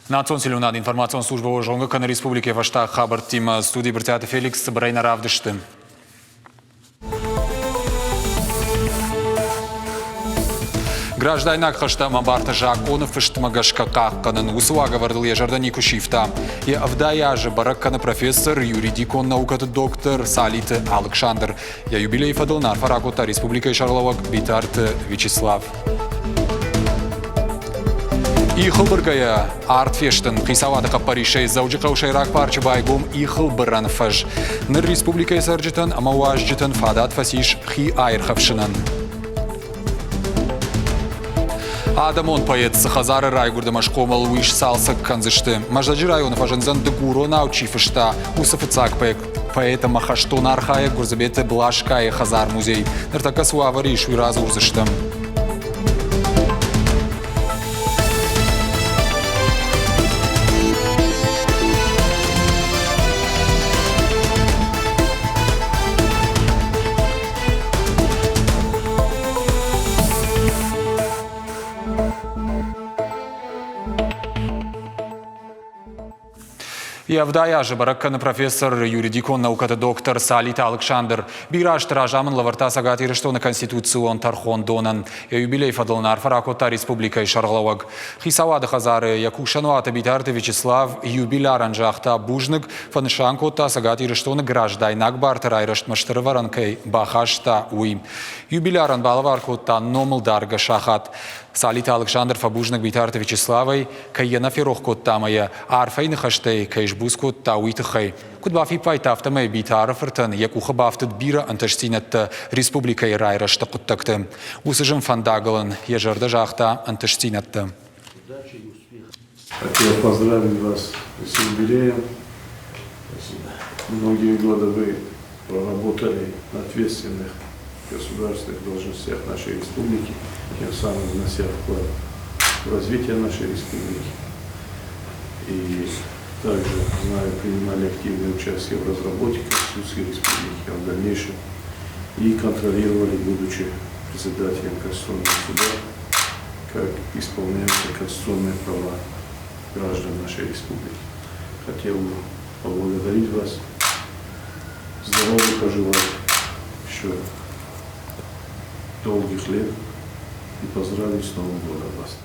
Национ телеуынады информацион службӕ зонгӕ кӕны республикӕйы фӕстаг хабӕрттимӕ. Студийы Брытъиаты Феликс цыбырӕй нӕ равдысты. Граждайнаг хӕстӕ ӕмӕ бартӕ закъоны фыстмӕ гӕсгӕ хъахъхъӕнын уыцы уагӕвӕрдыл йӕ зӕрдӕ никуы сивта. Йӕ 70 азы бӕрӕг кӕны профессор, юридикон наукӕты доктор Салиты Алыксандр. Йӕ юбилейы фӕдыл ын арфӕ ракодта республикӕйы сӕргълӕууӕг Битарты Вячеслав. Ихыл быргӕйӕ арт фестын хицауады хъӕппӕрисӕй Дзӕуджыхъӕуы сӕйраг парчы байгом ихыл бырӕн фӕз. Ныр республикӕйы цӕрджытӕн ӕмӕ уазджытӕн фадат фӕцис хи аирхӕфсынӕн. Адӕмон поэт цы хӕдзары райгуырд ӕмӕ схъомыл, уый сцалцӕг кӕндзысты. Мӕздӕджы районы фӕзындзӕн дыгуронау чи фыста, уыцы фыццаг поэт ӕмӕ хӕстон архайӕг Гуырдзыбеты Блашкайы хӕдзар-музей. Ныртӕккӕ цы уавӕры ис, уый радзурдзыстӕм. Йӕ 70 азы бӕрӕг кӕны профессор, юридикон наукӕты доктор Салиты Алыксандр. Бирӕ азты разамынд лӕвӕрдта Цӕгат Ирыстоны Конституцион тӕрхондонӕн. Йӕ юбилейы фӕдыл ын арфӕ ракодта республикӕйы сӕргълӕууӕг. Хицауады хӕдзары йӕ кусӕнуаты Битарты Вячеслав юбилярӕн загъта бузныг, фӕнысан кодта Цӕгат Ирыстоны граждайнаг барты райрӕзтмӕ стыр ӕвӕрӕн кӕй бахаста, уый. Юбилярӕн балӕвар кодта номылдаргӕ сахат. Салиты Алыксандр фӕбузныг Битарты Вячеславӕй, кӕй йӕ нӕ ферох кодта ӕмӕ йӕ арфӕйы ныхӕстӕй кӕй сбуц кодта, уый тыххӕй. Куыд бафиппайдта, афтӕмӕй Битары-фыртӕн йӕ къухы бафтыд бирӕ ӕнтыстдзинӕдтӕ республикӕйы райрӕзты хъуыддӕгты. Уыцы зын фӕндагыл ын йӕ зӕрдӕ загъта ӕнтыстдзинӕдтӕ. Хотел поздравить вас с юбилеем. Спасибо. Многие годы вы проработали на ответственных государственных должностях нашей республики, тем самым внося вклад в развитие нашей республики. И также, знаю, принимали активное участие в разработке Конституции республики, а в дальнейшем и контролировали, будучи председателем Конституционного суда, как исполняются конституционные права граждан нашей республики. Хотел бы поблагодарить вас, здоровья пожелать еще долгих лет и поздравить с Новым годом вас.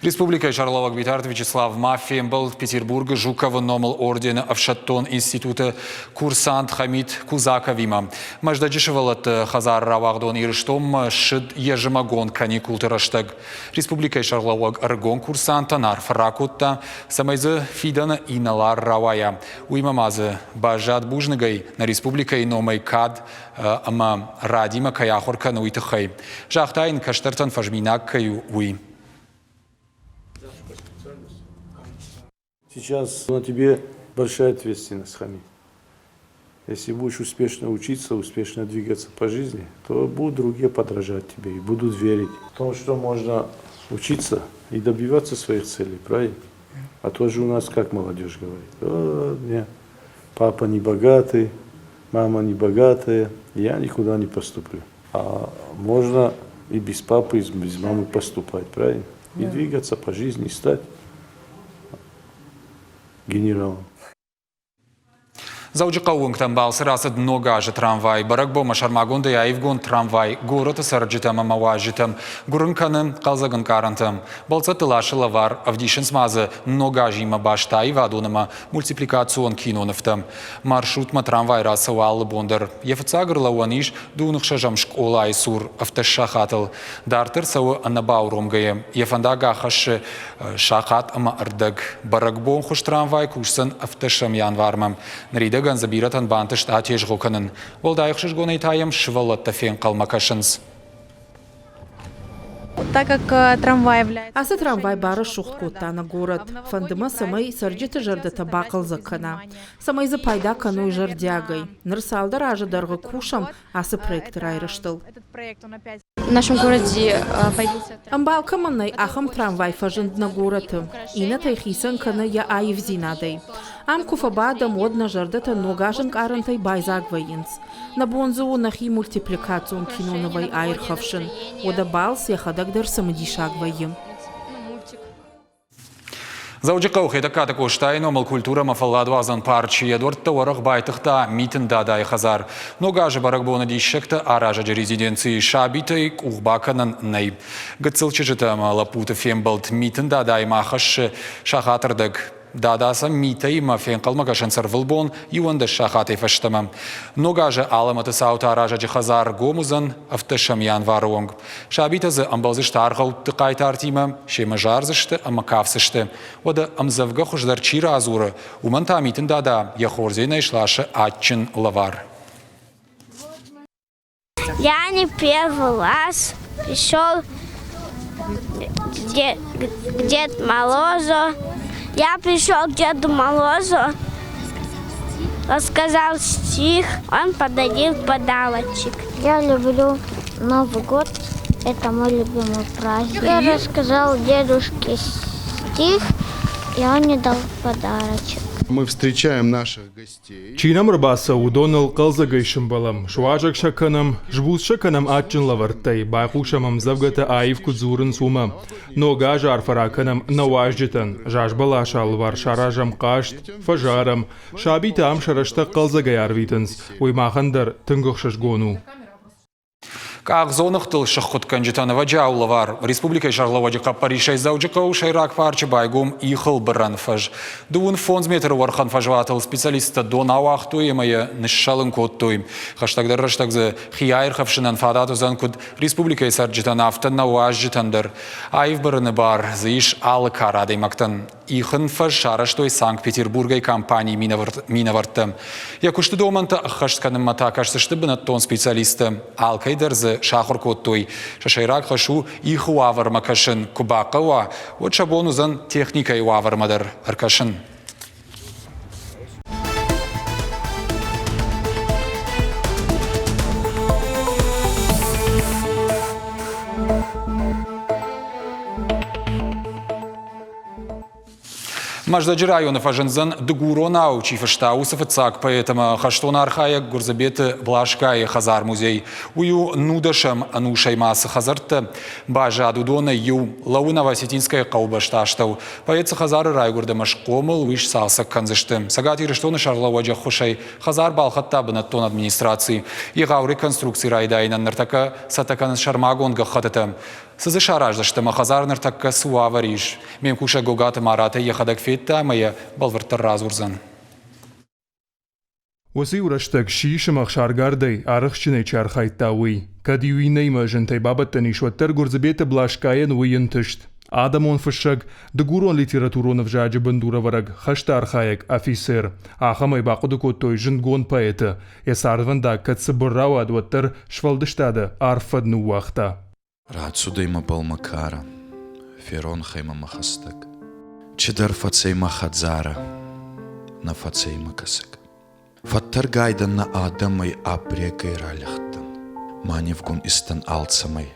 Республикӕйы сӕргълӕууӕг Битарты Вячеслав ма фембӕлд Петербургы Жуковы номыл ордены ӕфсӕддон институты курсант Хамит Кузаковимӕ. Мӕздӕджы сывӕллӕтты хӕдзары рауагъдон Ирыстонмӕ ссыд йӕ зымӕгон каникулты рӕстӕг. Республикӕйы сӕргълӕууӕг ӕрыгон курсантӕн арфӕ ракодта, цӕмӕй дзы фидӕны инӕлар рауайа. Уыимӕ ма дзы баззад бузныгӕй нӕ республикӕйы номӕй кад ӕмӕ радимӕ кӕй ахуыр кӕны, уый тыххӕй. Загъта йын, кӕстӕртӕн фӕзминаг кӕй у, уый. Сейчас на тебе большая ответственность, Хамид. Если будешь успешно учиться, успешно двигаться по жизни, то будут другие подражать тебе и будут верить в том, что можно учиться и добиваться своих целей, правильно? А тоже у нас, как молодежь говорит, О, не, папа не богатый, мама не богатая, я никуда не поступлю. А можно и без папы, и без мамы поступать, правильно? И двигаться по жизни, и стать генералом. Дзӕуджыхъӕуы уынгтӕм балцы рацыд ног азы трамвай. Бӕрӕгбонмӕ сӕрмагондӕй аивгонд трамвай горӕты цӕрджытӕм ӕмӕ уазджытӕм гуырын кӕны хъӕлдзӕг ӕнкъарӕнтӕ. Бӕлццӕтты ласы лӕвар, ӕвдисынц ма дзы ног азимӕ баст аивадон ӕмӕ мультипликацион кинонывтӕ. Маршрутмӕ трамвай рацӕуы алы бон дӕр. Йӕ фыццаг ӕрлӕууӕн ис дыууын ӕхсӕзӕм скъолайы цур ӕвддӕс сахатыл. Дарддӕр цӕуы ӕнӕбауромгӕйӕ. Йӕ фӕндаг ахӕссы сахат ӕмӕ ӕрдӕг. Бӕрӕгбонхуыз трамвай кусдзӕн ӕвддӕсӕм январмӕ. Ныридӕгӕн дзы бирӕтӕн бантыст атезгъо кӕнын. Уӕлдай ӕхсызгонӕй та йӕм сывӕллӕттӕ фенхъӕлмӕ кӕсынц. Так как э, трамвай является... Ацы трамвай барӕсугъд кодта нӕ горӕт. Фӕнды мӕ, цӕмӕй цӕрджыты зӕрдӕтӕ бахъӕлдзӕг кӕна, цӕмӕй дзы пайда кӕной зӕрдиагӕй. Ныр цалдӕр азы дӕргъы кусӕм ацы проекты райрӕзтыл. В нашем городе появился... Ӕмбал кӕмӕн нӕй, ахӕм трамвай фӕзынд нӕ горӕты. Иннӕтӕй хицӕн кӕны йӕ аивдзинадӕй. Ам куы фӕбадӕм, уӕд нӕ зӕрдӕтӕ ног азӕнкъарӕнтӕй байдзаг вӕййынц. Нӕ бон дзы у нӕхи мультипликацион кинонывӕй аирхӕфсын. Уӕдӕ балц йӕхӕдӕг дӕр цымыдисаг вӕййы. Дзӕуджыхъӕуы Хетӕгкаты Къостайы номыл культурӕ ӕмӕ фӕлладуадзӕн парчы йӕ дуӕрттӕ уӕрӕх байтыгъта Митын Дадайы хӕдзар. Ног азы бӕрӕгбоны диссӕгтӕ аразӕджы резиденцийы сабитӕй къух бакӕнӕн нӕй. Гыццыл чызджытӕ ӕмӕ лӕппуты фембӕлд Митын Дадаимӕ хӕссы сахатырдӕг. Дада сӕм митӕимӕ фенхъӕлмӕ кӕсынц ӕрвылбон 11 сахатӕй фӕстӕмӕ. Ног азы алӕмӕты цаутӕ аразӕджы хӕдзар гом уыдзӕн 17 январы онг. Сабитӕ дзы ӕмбӕлдзысты аргъӕутты хъайтартимӕ, семӕ зардзысты ӕмӕ кафдзысты. Уӕдӕ ӕмдзӕвгӕ хуыздӕр чи радзуры, уымӕн та Митын Дада йӕ хордзенӕй сласы адджын лӕвар. Я не первый раз пришел к Деду Морозу. Я пришел к Деду Морозу, рассказал стих, он подарил подарочек. Я люблю Новый год, это мой любимый праздник. Я рассказал дедушке стих, и он мне дал подарочек. Мы встречаем наших гостей. Чи нӕм ӕрбацӕуы, уыдоныл хъӕлдзӕгӕй сымбӕлӕм, суазӕг сӕ кӕнӕм, сбуц сӕ кӕнӕм адджын лӕвӕрттӕй, байхъусӕм ӕмдзӕвгӕтӕ аив куыд дзурынц, уымӕ. Ног аз арфӕ ракӕнӕм нӕ уазджытӕн, зазбӕласы алыварс аразӕм хъазт, фӕзарӕм. Сабитӕ ам сӕ рӕстӕг хъӕлдзӕгӕй арвитынц, уый махӕн дӕр тынг ӕхсызгон у. Къахдзоныгътыл сыххуытгӕнджытӕн ӕвӕджиау лӕвар. Республикӕйы сӕргълӕууӕджы хъӕппӕрисӕй Дзӕуджыхъӕуы сӕйраг парчы байгом ихыл бырӕн фӕз. 55 метры уӕрхӕн фӕзуатыл специалисттӕ дон ауагътой ӕмӕ йӕ ныссӕлын кодтой. Хӕстӕгдӕр рӕстӕг дзы хи аирхӕфсынӕн фадат уыдзӕн куыд республикӕйы цӕрджытӕн, афтӕ нӕ уазджытӕн дӕр. Аив бырыны бар дзы ис алы кары адӕймӕгтӕн. Ихын фӕз сарӕзтой Санкт-Петербургӕй компанийы минӕвӕрттӕ. Йӕ куысты домӕнтӕ ӕххӕст кӕнынмӕ та кӕсдзысты бынӕттон специалисттӕ. Алкӕй дӕр дзы сахуыр кодтой. Сӕ сӕйраг хӕс у ихы уавӕрмӕ кӕсын. Куы бахъӕуа, уӕд сӕ бон уыдзӕн техникӕйы уавӕрмӕ дӕр ӕркӕсын. Мӕздӕджы районы фӕзындзӕн дыгуронау чи фыста, уыцы фыццаг поэт ӕмӕ хӕстон архайӕг Гуырдзыбеты Блашкайы хӕдзар-музей. Уый у нудӕсӕм ӕнусӕй ма цы хӕдзӕрттӕ баззад, уыдонӕй иу. Лӕууы Новосетинскӕйы хъӕубӕсты астӕу. Поэт цы хӕдзары райгуырд ӕмӕ схъомыл, уый сцалцӕг кӕндзысты. Цӕгат Ирыстоны сӕргълӕууӕджы ӕххуысӕй хӕдзар балхӕдта бынӕттон администраци. Егъау реконструкци райдайынӕн ныртӕккӕ цӕттӕ кӕнынц сӕрмагонд гӕххӕттытӕ. Цы дзы сараздзысты ӕмӕ хӕдзар ныртӕккӕ цы уавӕр ис? Ме мкусӕг Гогаты Маратӕй йӕхӕдӕг федта ӕмӕ йӕ бӕлвырддӕр радзурдзӕн. Уыцы-иу рӕстӕг сисы ӕхсаргардӕй арӕхстджынӕй чи архайдта, уый. Кӕд-иу иннӕимӕ зынтӕй бабӕттӕн ис, уӕддӕр Гуырдзыбеты Блашкайӕн уый ӕнтыст. Адӕмон фыссӕг, дыгурон литературон ӕвзаджы бындурӕвӕрӕг, хӕсты архайӕг, афицер. Ахӕмӕй бахъуыды кодтой зындгонд поэты. Йӕ цардвӕндаг кӕд цыбыр рауад, уӕддӕр сфӕлдыстады арф фӕд ныууагъта. Рацудӕй мӕбӕл мӕ карӕ, феронх ӕй мӕ хӕстӕг. Чидӕр фӕцӕй мӕ хӕдзарӕ, нӕ фӕцӕй мӕ кӕсӕг. Фӕттӕргай дӕн нӕ адӕмӕй абрегӕй ралӕгъдтӕн, ма нивгун истӕн алцӕмӕй,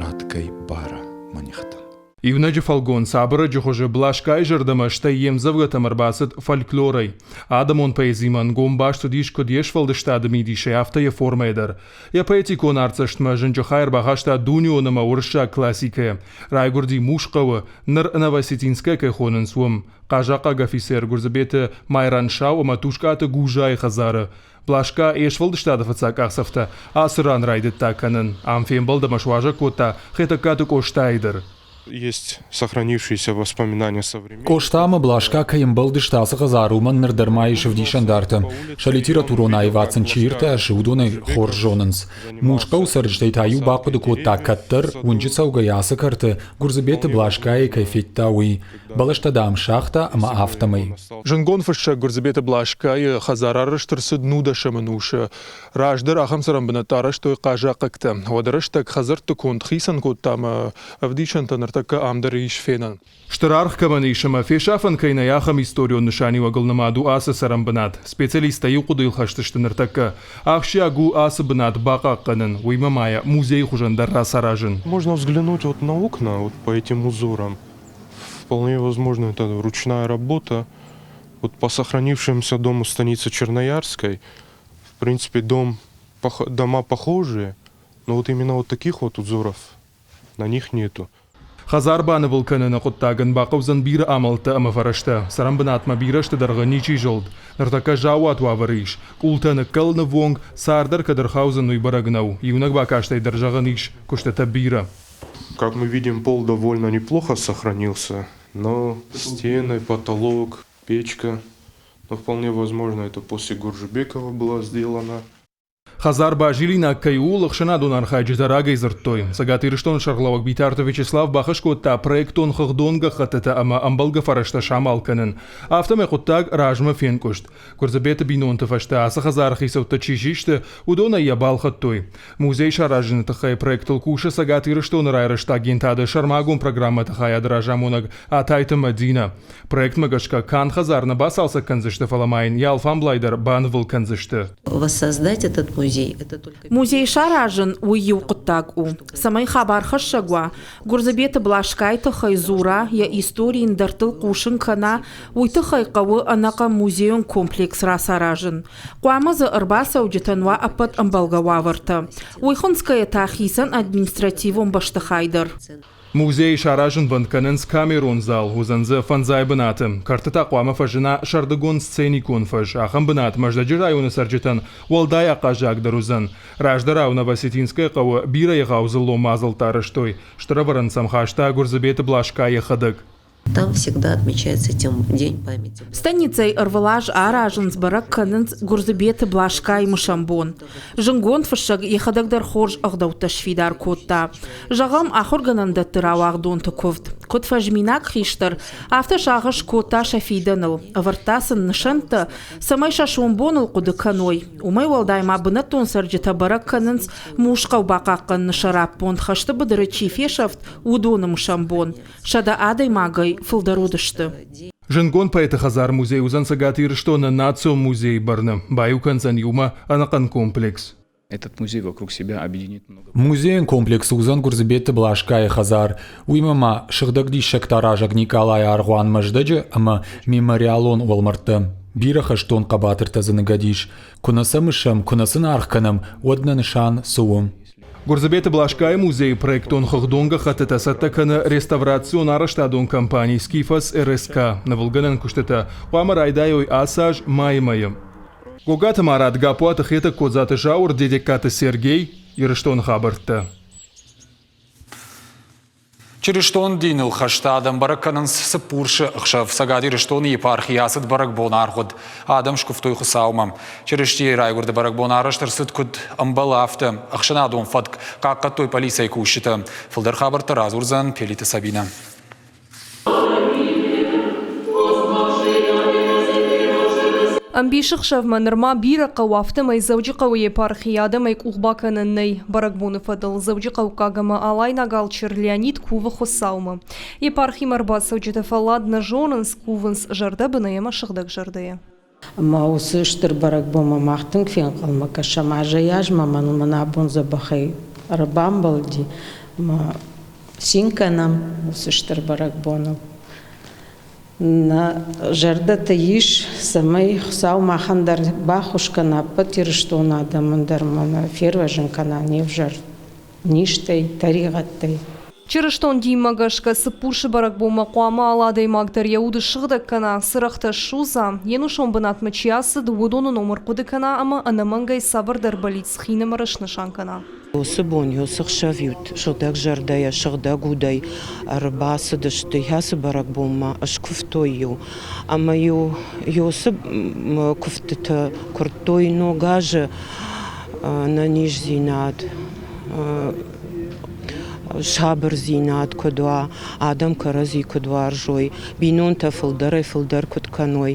ратгӕй барӕ мӕ нихтӕн. Иунӕджы фӕлгонц абырӕджы хуызы Блашкайы зӕрдӕмӕ стӕй йе мдзӕвгӕтӕм ӕрбацыд фольклорӕй. Адӕмон поэзимӕ ӕнгом баст уыдис куыд йе сфӕлдыстады мидисӕй, афтӕ йӕ формӕйӕ дӕр. Йӕ поэтикон артдзӕстмӕ зынджы хай ӕрбахаста дунеон ӕмӕ уырыссаг классикӕйӕ. Райгуырди Мусхъӕуы, ныр Новосетинская кӕй хонынц, уым. Хъазахъаг афицер Гуырдзыбеты Майрӕнсау ӕмӕ Тускъаты Гузайы хӕдзары. Блашка йе сфӕлдыстады фыццаг къахдзӕфтӕ ацы ран райдыдта кӕнын. Ам фембӕлд ӕмӕ суазӕг кодта Хетӕгкаты Къостайы дӕр. Есть сохранившиеся воспоминания современных. Къоста ӕмӕ Блашка кӕй ӕмбӕлдысты ацы хӕдзары, уымӕн ныр дӕр ма ис ӕвдисӕндартӕ. Сӕ литературон аивад сын чи иртасы, уыдон ӕй хорз зонынц. Мусхъӕуы цӕрджытӕй та иу бахъуыды кодта, кӕддӕр уынджы цӕугӕйӕ ацы кӕрты Гуырдзыбеты Блашкайы кӕй федта, уый. Бӕлӕстӕ, дам, сагъта ӕмӕ афтӕмӕй. Зындгонд фыссӕг Гуырдзыбеты Блашкайы хӕдзар арӕзт ӕрцыд нудӕсӕм ӕнусы. Раздӕр ахӕм цӕрӕнбынӕттӕ арӕзтой хъазахъхъӕгтӕ. Уӕды рӕстӕг хӕдзӕртты конд хицӕн кодта ӕмӕ ӕвдисӕнтӕ ныртӕккӕ ам дӕр ис фенӕн. Стыр аргъ кӕмӕн ис ӕмӕ фесафӕн кӕй нӕй, ахӕм историон нысаниуӕгыл нымад у ацы цӕрӕнбынат. Специалисттӕ иу хъуыдыйыл хӕст сты ныртӕккӕ. Ахсджиаг у ацы бынат бахъахъхъӕнын, уыимӕ ма йӕ музейы хуызӕн дӕр рацаразын. Можно взглянуть вот на окна, вот по этим узорам. Вполне возможно, это ручная работа. Вот по сохранившемуся дому станицы Черноярской, в принципе, дом, дома похожие, но вот именно вот таких вот узоров на них нету. Хӕдзар банывыл кӕныны хъуыддагӕн бахъӕудзӕн бирӕ амӕлттӕ ӕмӕ фӕрӕзтӕ. Цӕрӕнбынатмӕ бирӕ азты дӕргъы ничи зылд. Ныртӕккӕ заууат уавӕры ис. Къултӕ ныккӕлыны ввонг, цардӕр кӕд ӕрхаудзӕн, уый бӕрӕг нӕу. Иунӕг бакастӕй дӕр зӕгъӕн ис, куыстытӕ бирӕ. Как мы видим, пол довольно неплохо сохранился, но стены, потолок, печка, но вполне возможно, это после Гуржибекова было сделано. Хӕдзар базилинаг кӕй у, ӕхсӕнадон архайджытӕ рагӕй дзырдтой. Цӕгат Ирыстоны сӕргълӕууӕг Битарты Вячеслав бахӕс кодта проектон хыгъдон гӕххӕттытӕ ӕмӕ ӕмбӕлгӕ фӕрӕзтӕ самал кӕнын. Афтӕмӕй хъуыддаг размӕ фенкъуыст. Гуырдзыбеты бинонты фӕстӕ ацы хӕдзары хицӕуттӕ чи систы, уыдонӕй йӕ балхӕдтой. Музей саразыны тыххӕй проектыл кусы Цӕгат Ирыстоны райрӕзты агентады сӕрмагонд программӕты хайады разамонӕг Атайты Мӕдинӕ. Проектмӕ гӕсгӕ канд хӕдзар нӕ бацалцӕг кӕндзысты, фӕлӕ ма йын йӕ алфамблай дӕр банывыл кӕндзысты. Воссоздать этот музей – это только... Музей саразын уый иу хъуыддаг у, цӕмӕй хабархӕссӕг уа, Гуырдзыбеты Блашкайы тыххӕй дзура, йӕ истори йын дӕрдтыл хъусын кӕна, уый тыххӕй хъӕуы ӕнӕхъӕн музейон комплекс рацаразын. Хъуамӕ дзы ӕрбацӕуджытӕн уа ӕппӕт ӕмбӕлгӕ уавӕртӕ. Уый хынцгӕйӕ та хицӕн административон бӕстыхай дӕр. Музейы саразынвӕнд кӕнынц камерон зал, уыдзӕн дзы фӕндзай бынаты. Кӕрты та хъуамӕ фӕзына сӕрдыгон сценикон фӕз. Ахӕм бынат Мӕздӕджы районы цӕрджытӕн уӕлдай ахъаззагдӕр уыдзӕн. Раздӕрау Новосетинское хъӕуы бирӕ егъау дзыллон мадзӕлттӕ арӕзтой. Стыр ӕвӕрӕн сӕм хаста Гуырдзыбеты Блашка йӕхӕдӕг. Там всегда отмечается тем День памяти. Станицӕйы ӕрвылаз аразынц, бӕрӕг кӕнынц Гуырдзыбеты Блашкайы мысӕн бон. Зынгонд фыссӕг йӕхӕдӕг дӕр хорз ӕгъдӕуттӕ сфидар кодта. Зӕгъӕм, ахуыргӕнӕндӕтты рауагъдонты куывд. Куыд фӕзминаг хистӕр, афтӕ сагъӕс кодта сӕ фидӕныл, ӕвӕрдта сын нысӕнттӕ, цӕмӕй сӕ сомбоныл хъуыды кӕной. Уымӕй уӕлдай ма бынӕттон цӕрджытӕ бӕрӕг кӕнынц Мусхъӕу бахъахъхъӕныны сӕраппонд хӕсты быдыры чи фесӕфт, уыдоны мысӕн бон. 100 адӕймагӕй фылдӕр уыдысты. Зындгонд поэты хӕдзар-музей уыдзӕн Цӕгат Ирыстоны национ музейы бӕрны. Баиу кӕндзӕн иумӕ ӕнӕхъӕн комплекс. Этот музей вокруг себя объединит много. Музейӕн комплекс уыдзӕн Гуырдзыбеты Блашкайы хӕдзар. Уыимӕ ма сыгъдӕг диссӕгтӕ аразӕг Никъалайы аргъуан Мӕздӕджы ӕмӕ мемориалон уӕлмӕрдтӕ. Бирӕ хӕстон хъӕбатыртӕ дзы ныгӕд ис. Куы нӕ сӕ мысӕм, куы нӕ сын аргъ кӕнӕм, уӕд нӕ нысан цы у? Гуырдзыбеты Блашкайы музейы проектон хыгъдон гӕххӕттытӕ цӕттӕ кӕны реставрацион арӕзтадон компани «Скифос РСК». Нывылгӕнӕн куыстытӕ хъуамӕ райдайой ацы аз майы мӕйы. Гогаты Марат, Гаппуаты Хетӕг, Кодзаты Зауыр, Дедегкаты Сергей, Ирыстоны хабӕрттӕ. Чырыстон диныл хӕсты адӕм бӕрӕг кӕнынц Цыппурсы ӕхсӕв. Цӕгат Ирыстоны епархийы ацыд бӕрӕгбон аргъуыд. Адӕм скуывтой Хуыцаумӕ. Чырыстийы райгуырды бӕрӕгбон арӕзт ӕрцыд куыд ӕмбӕлы, афтӕ. Ӕхсӕнадон фӕтк хъахъхъӕдтой полицӕйы кусджытӕ. Фылдӕр хабӕрттӕ радзурдзӕн Пелиты Сабинӕ. Ӕмбисӕхсӕвмӕ нырма бирӕ хъӕуы, афтӕмӕй Дзӕуджыхъӕуы епархийы адӕмӕй къух бакӕнӕн нӕй. Бӕрӕгбоны фӕдыл дзӕуджыхъӕуккаг ӕмӕ алайнаг алчер Леонид кувы Хуыцаумӕ. Епархимӕ ӕрбацӕуджытӕ фӕллад нӕ зонынц, кувынц зӕрдӕбынӕй ӕмӕ сыгъдӕг зӕрдӕйӕ. Ӕмӕ уыцы стыр бӕрӕгбонмӕ мах тынг фенхъӕлмӕ кӕсӕм. Азӕй-азмӕ мӕн абон дзӕбӕхӕй ӕрбамбӕлди ӕмӕ цин кӕнӕм уыцы стыр бӕрӕгбоныл. Нӕ зӕрдӕты ис, цӕмӕй Хуыцау махӕн дӕр баххуыс кӕна, ӕппӕт Ирыстоны адӕмӕн дӕр ма нӕ фервӕзын кӕна не взӕр низтӕй, тӕригъӕдтӕй. Чырыстон динмӕ гӕсгӕ Цыппурсы бӕрӕгбонмӕ хъуамӕ алы адӕймаг дӕр йӕ уд ссыгъдӕг кӕна, цырӕгътӕ ссудза, йе нусон бынатмӕ чи ацыд, уыдоны ном ӕрхъуыды кӕна ӕмӕ ӕнӕмӕнгӕй цавӕрдӕр бӕллиц хинымӕр снысан кӕна. Уыцы бон, уыцы хсӕв-иу сыгъдӕг зӕрдӕйӕ, сыгъдӕг удӕй ӕрбацыдысты ацы бӕрӕгбонмӕ, скуывтой-иу. Ӕмӕ-иу уыцы куывдтыты куырдтой Ног азы ӕнӕниздзинад, сабырдзинад куыд уа, адӕм кӕрӕдзи куыд уарзой, бинонтӕ фылдӕрӕй-фылдӕр куыд кӕной.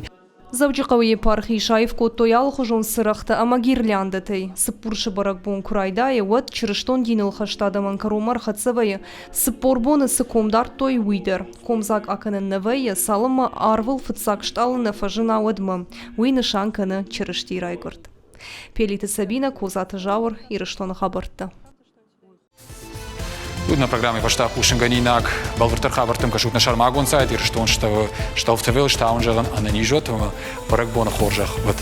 Дзӕуджыхъӕуы епархийы саив кодтой алыхуызон цырӕгътӕ ӕмӕ гирляндӕтӕй. Цыппурсы бӕрӕгбон куы райдайы, уӕд чырыстон диныл хӕст адӕмӕн кӕронмӕ ӕрхӕццӕ вӕййы, 40 боны цы ком дардтой, уый дӕр. Комдзаг акӕнӕн нӕ вӕййы, цалынмӕ арвыл фыццаг стъалы нӕ фӕзына, уӕдмӕ. Уый нысан кӕны Чырыстийы райгуырд. Пелиты Сабинӕ, Козаты Зауыр, Ирыстоны хабӕрттӕ. Уый нӕ программӕйы фӕстӕ хъусынгӕнинаг. Бӕлвырддӕр хабӕрттӕм кӕсут нӕ сӕрмагонд сайт Ирыстон Штауф ТВ-ыл стауын зӕгъын ӕнӕниз уӕт ӕмӕ бӕрӕгбоны хорзӕх уӕд.